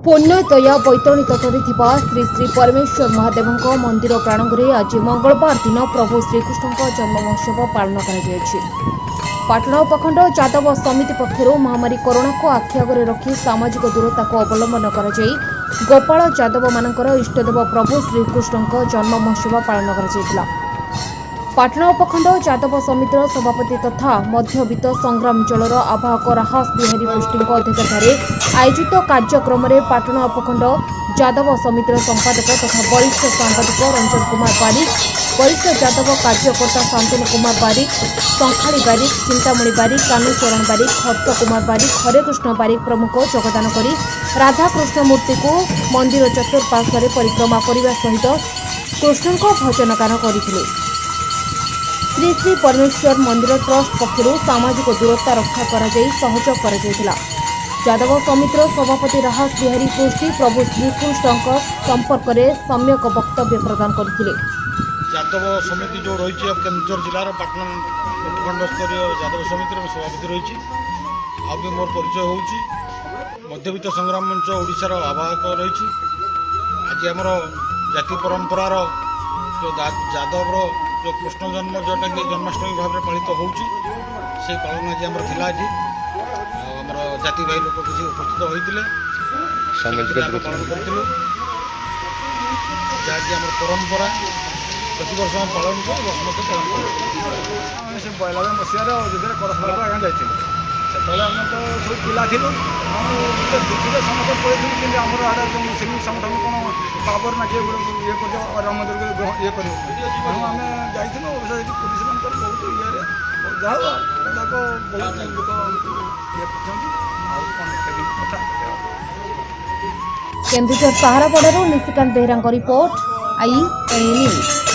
ପୂର୍ଣ୍ଣତୟା ବୈତରଣୀ ତଟରେ ଥିବା ଶ୍ରୀ ଶ୍ରୀ ପରମେଶ୍ୱର ମହାଦେବଙ୍କ ମନ୍ଦିର ପ୍ରାଙ୍ଗଣରେ ଆଜି ମଙ୍ଗଳବାର ଦିନ ପ୍ରଭୁ ଶ୍ରୀକୃଷ୍ଣଙ୍କ ଜନ୍ମ ମହୋତ୍ସବ ପାଳନ କରାଯାଇଛି। ପାଟଣା ଉପଖଣ୍ଡ ଯାଦବ ସମିତି ପକ୍ଷରୁ ମହାମାରୀ କରୋନାକୁ ଆଖି ଆଗରେ ରଖି ସାମାଜିକ ଦୂରତାକୁ ଅବଲମ୍ବନ କରାଯାଇ ଗୋପାଳ ଯାଦବମାନଙ୍କର ଇଷ୍ଟଦେବ ପ୍ରଭୁ ଶ୍ରୀକୃଷ୍ଣଙ୍କ ଜନ୍ମ ମହୋତ୍ସବ ପାଳନ କରାଯାଇଥିଲା। ପାଟଣା ଉପଖଣ୍ଡ ଯାଦବ ସମିତିର ସଭାପତି ତଥା ମଧ୍ୟବିତ୍ତ ସଂଗ୍ରାମ ଦଳର ଆବାହକ ରାହାସ ବିହାରୀ ପୃଷ୍ଟିଙ୍କ ଅଧ୍ୟକ୍ଷତାରେ ଆୟୋଜିତ କାର୍ଯ୍ୟକ୍ରମରେ ପାଟଣା ଉପଖଣ୍ଡ ଯାଦବ ସମିତିର ସମ୍ପାଦକ ତଥା ବରିଷ୍ଠ ସାମ୍ବାଦିକ ରଞ୍ଜନ କୁମାର ବାରିକ, ବରିଷ୍ଠ ଯାଦବ କାର୍ଯ୍ୟକର୍ତ୍ତା ଶାନ୍ତନୁ କୁମାର ବାରିକ, ଶଙ୍ଖାଳି ବାରିକ, ଚିନ୍ତାମଣି ବାରିକ, କାହ୍ନୁଚରଣ ବାରିକ, ହର୍ଷ କୁମାର ବାରିକ, ହରେକୃଷ୍ଣ ବାରିକ ପ୍ରମୁଖ ଯୋଗଦାନ କରି ରାଧାକୃଷ୍ଣ ମୂର୍ତ୍ତିକୁ ମନ୍ଦିର ଚତୁଃପାର୍ଶ୍ୱରେ ପରିକ୍ରମା କରିବା ସହିତ କୃଷ୍ଣଙ୍କ ଭଜନ ଗାନ କରିଥିଲେ। ଶ୍ରୀ ଶ୍ରୀ ପରମେଶ୍ୱର ମନ୍ଦିର ଟ୍ରଷ୍ଟ ପକ୍ଷରୁ ସାମାଜିକ ଦୂରତା ରକ୍ଷା କରାଯାଇ ସହଯୋଗ କରାଯାଇଥିଲା। ଯାଦବ ସମିତିର ସଭାପତି ରାହାସ ବିହାରୀ ପୃଷ୍ଟି ପ୍ରଭୁ ଶ୍ରୀକୃଷ୍ଣଙ୍କ ସମ୍ପର୍କରେ ସମ୍ୟକ ବକ୍ତବ୍ୟ ପ୍ରଦାନ କରିଥିଲେ। ଯାଦବ ସମିତି ଯେଉଁ ରହିଛି କେନ୍ଦୁଝର ଜିଲ୍ଲାର ପାଟଣା ଉପଖଣ୍ଡ ସ୍ତରୀୟ ଯାଦବ ସମିତିର ମୁଁ ସଭାପତି ରହିଛି। ଆଉ ବି ମୋର ପରିଚୟ ହେଉଛି ମଧ୍ୟବିତ୍ତ ସଂଗ୍ରାମ ମଞ୍ଚ ଓଡ଼ିଶାର ଆବାହକ ରହିଛି। ଆଜି ଆମର ଜାତି ପରମ୍ପରାର ଯେଉଁ ଯାଦବର ଯେଉଁ କୃଷ୍ଣ ଜନ୍ମ, ଯେଉଁଟାକି ଜନ୍ମାଷ୍ଟମୀ ଭାବରେ ପାଳିତ ହେଉଛି, ସେଇ ପାଳନ ଆଜି ଆମର ଥିଲା। ଆଜି ଆଉ ଆମର ଜାତି ଭାଇ ଲୋକ କିଛି ଉପସ୍ଥିତ ହୋଇଥିଲେ। ସାମାଜିକ ଆମେ ପାଳନ କରିଥିଲୁ, ଯାହାକି ଆମର ପରମ୍ପରା। ପ୍ରତିବର୍ଷ ଆମେ ପାଳନ କରୁ, ବର୍ଷ ମଧ୍ୟ ପାଳନ କରୁ। ଆମେ ସେ 92 ମସିହାରେ ଅଯୋଧ୍ୟାରେ କରସଭାକୁ ଆଜ୍ଞା ଯାଇଥିଲୁ। ସେତେବେଳେ ଆମେ ତ ସବୁ ପିଲା ଥିଲୁ ଆଉ ଖୁସିରେ ସମସ୍ତେ ପଳେଇଥିଲୁ। କିନ୍ତୁ ଆମର ଆଡ଼େ ମୁସଲିମ ସଂଗଠନ କ'ଣ ବାବର ନା କିଏ ଇଏ କରିବ, ରାମ ମନ୍ଦିରକୁ ଇଏ କରିବ। ତେଣୁ ଆମେ ଯାଇଥିଲୁ। ଅବଶ୍ୟ ସେଠି ପୋଲିସ ମାନଙ୍କର ବହୁତ ଇଏରେ ଯାହା ହଉ ଯାକ ବହୁତ ଲୋକ ଇଏ କରିଛନ୍ତି। ଆଉ କ'ଣ କଥା। କେନ୍ଦୁଝର ସାହାରାପଡ଼ାରୁ ନିଶିକାନ୍ତ ବେହେରାଙ୍କ ରିପୋର୍ଟ, I news.